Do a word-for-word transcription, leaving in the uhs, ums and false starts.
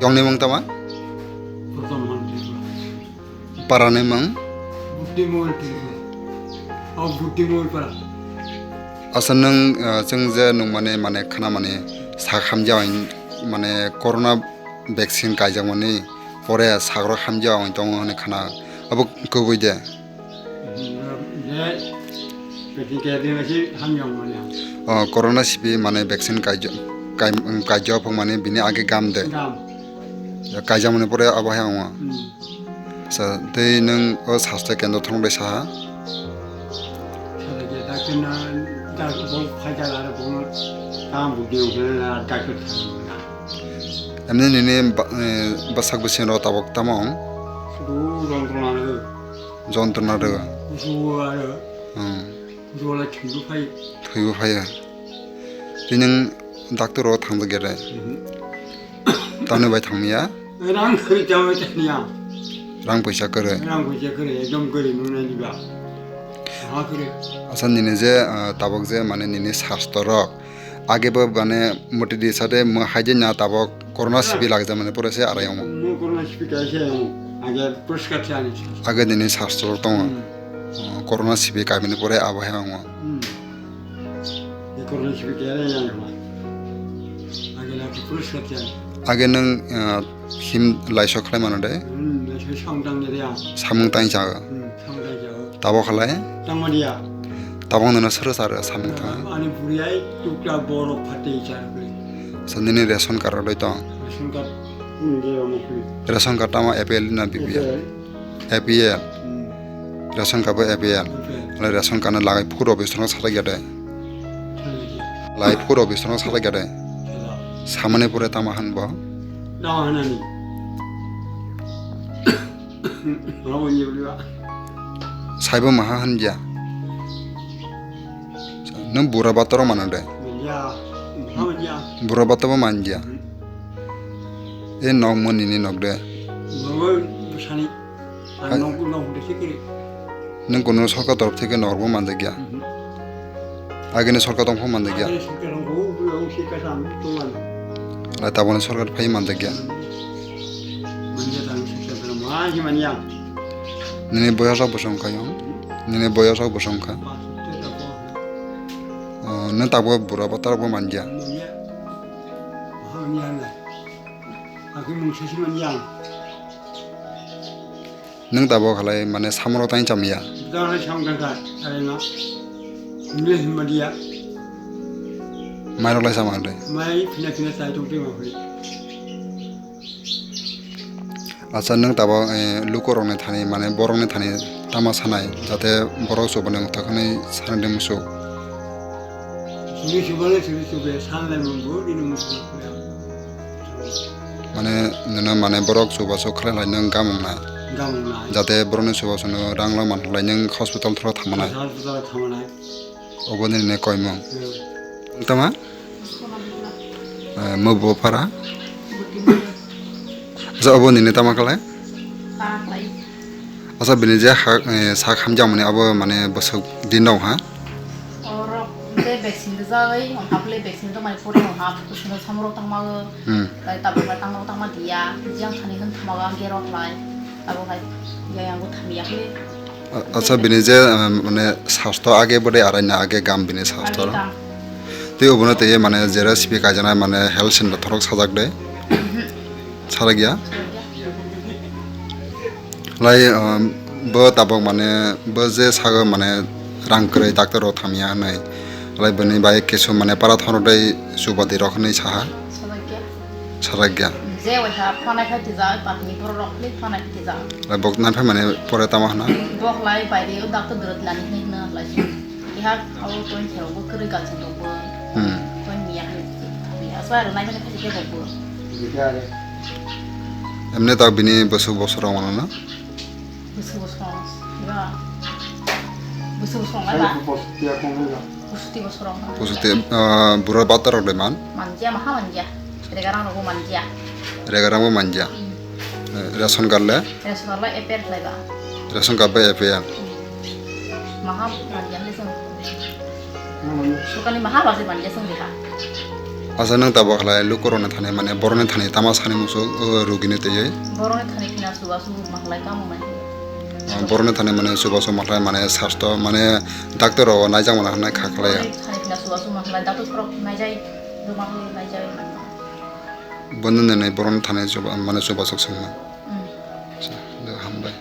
Yongni mung tama? Proton Mantri Para. Para ni mung? Buddhi Mol Tripura. Oh, Buddhi Mol Para. Asa nung, ah, chwng je nung mane, mane khana mane sak hamjak mane corona vaccine kaijak mani pore sakrok hamjak tongo hwnwi khana. Abo kubui de? Je, peti kaya din lagi ham yang mana? Oh, corona sipi mane vaccine kaijo-, kai-, kaijo phung mane bini age gam de. Gam. Ya, kaijak mani pore abo hai wngo. Hmm. Sa, tei nung o sastho kendro thong de saha? Sa de je, doctor na, doctor bo phai jala re bo, tam bu diu na, doctor thang na. Emni nini ba-, eh, bwsak bwsing ro tabok tamo wng? Sudu rongrona re. Jontona rw. Kusu aro. Hmm. Kusu wala thwibo phai. Thwibo phaiya. Tini doctor o thangjakya de. Mhm. Tamni bai thangmaya? Rang kwrwi tamni thangya. Rang poisa kwrwi. Rang poisa kwrwi, ekdom kwrwi nungnai diba. Ha kwrwi. Asa nini je, ah, tabok je mane nini sastho rok. Age bo mane moti di sade mo haide na tabok corona sipi lagja mane pore se arai omo. Mo corona sipi kaisa yang age poriskar se ani. Age nini sastro tongo. Hmm. Oh, corona sipi kaimani pore abo hai omo. Hmm. Ye corona sipi kaya yang ma. Age na poriskar se ani. Age nung, ah, him laisok khlai mano de? Hmm, laisok samung tang de ya. Samung tang jaga. Hmm, samung tang jaga. Tabok halai? Tangmaniya. Tabok nono sero sar samung thang? Ani buri ai tukla borok phatwi char kuli. So nini ration card rok doi tong? Ration card, hmm, je omo kuli. Ration card tamo A P L na B P L? A P L. A P L. Hmm. Ration card bo A P L. A P L. Lai ration card na lagai photo office no salai gade. Salai gade. Lai photo office no salai gade. Salai. Samani pore tamo han bo? Tamo hanani. Saibo maha hanjya. Nung bura batoro mano de? Manya, maha manya. Bura batoro manja. Hmm. E nok mo nini nok de? Mama sani. Ang nok nok de sikiri. Nung kuno sorkar torof theke nok bo manjakya? Mhm. Agini sorkar tongphang manjakya? Agini sorkar tongphang, o, o, o, sorkar tong, tong. Lai taboni sorkar phai manjakya? Manya tang sorkar tong, ma hi manya. Nini boyos rok bwswng kha yong? Nini boyos rok bwswng kha? Pas te ta ko. O, nung tabok bura bata rok bo manja? Manya. Ha manya na. Aku mung sesi manya. Nung tabok halai mane samoro tang chamya? Dana sam kanta, arena. Mile himadiya. Mairok lai sama de? Mai phina phina chai tong twi ma phri. Acha, nung tabok, eh, lukurokni thani, mane borokni thani tama sanai, jate borok chubani mwthaknwi sanai de musu? Suri chubale suri chube, sanlai mungbu, nini musu. Mane, nino mane borok chubachu khlai lai nung gamung nai. Gamung nai. Jate borokni chubachuno rang rang manlai nung hospital thoro thangma nai. Hospital thangma nai. Obo nini koimung. Hmm. Tama? Eh, Mubo para? Acha, obo nini tama khlai? Tama khlai. Acha, bini je ha, eh, sak hamjakmani abo mane bwswk din rok ha? Orok je vaccine rijagwi, hwnkhai vaccine rwmani pore hwnkhai bwswkno samurok tangma o, hmm, tei tabuk bai tangma tangma diya, jang thani hwn thamaga gerok lai, abo hai yang bo thamiya khe. A-, acha, bini je, eh, mane sastho age bode araina age gam bini sastho. Age gam. Tei obono tei mane jera sipi kaijaknai mane health center thorok sajak de. Sarakya? Lai, um, bo tabok mane, bo je sago mane rang kwrwi doctor o thamya hwnwi. Lai bini bai kisu mane para thongrok tei chubadi rok hwnwi saha. Sarakya. Sarakya. Je wai ha phanai khai tijak, patni borok rok ni phanai tijak. Lai bok nai phai mane pore tamo hwna? Bok lai bai de o doctor dwrwt lani hwnwi hwna lai. Keha abo point khe bo kwrwi galsing rok bo. Hmm. Point miya hai miya. Aswk aro nai mani khachi khe bo bo. Emne tak bini bwswk bosor rok mano na? Bwswk bosor rok. Ya. Bwswk bosor rok ba? Bwswk bosor rok. Bwswk te, ah, bura bata rok de man? Manjia maha manjia. Regarang rok bo manjia. Regarang bo manjia. Hmm. Eh, ration card le? Ration card le A P L khlai ba. Ration card bai A P L. Hmm. Maha manjia le song. Sokani maha ba se manjia song diha. Asa nwng tabuk halai lukurokni thani mane borokni thani tama sani muchuk, uh, rugini twiwi? Borokni thani khina chubachu mahalai tamo nai. Ah, borokni thani mane chubachu mahalai mane sasto mane doctor rok naijak mano hinwi kha khlai ya. Borokni thani khina chubachu mahalai doctor rok naijai, ruma rok naijai. Bono nini borokni thani chuba-, mane chubachu swngma. Hmm. Hambai.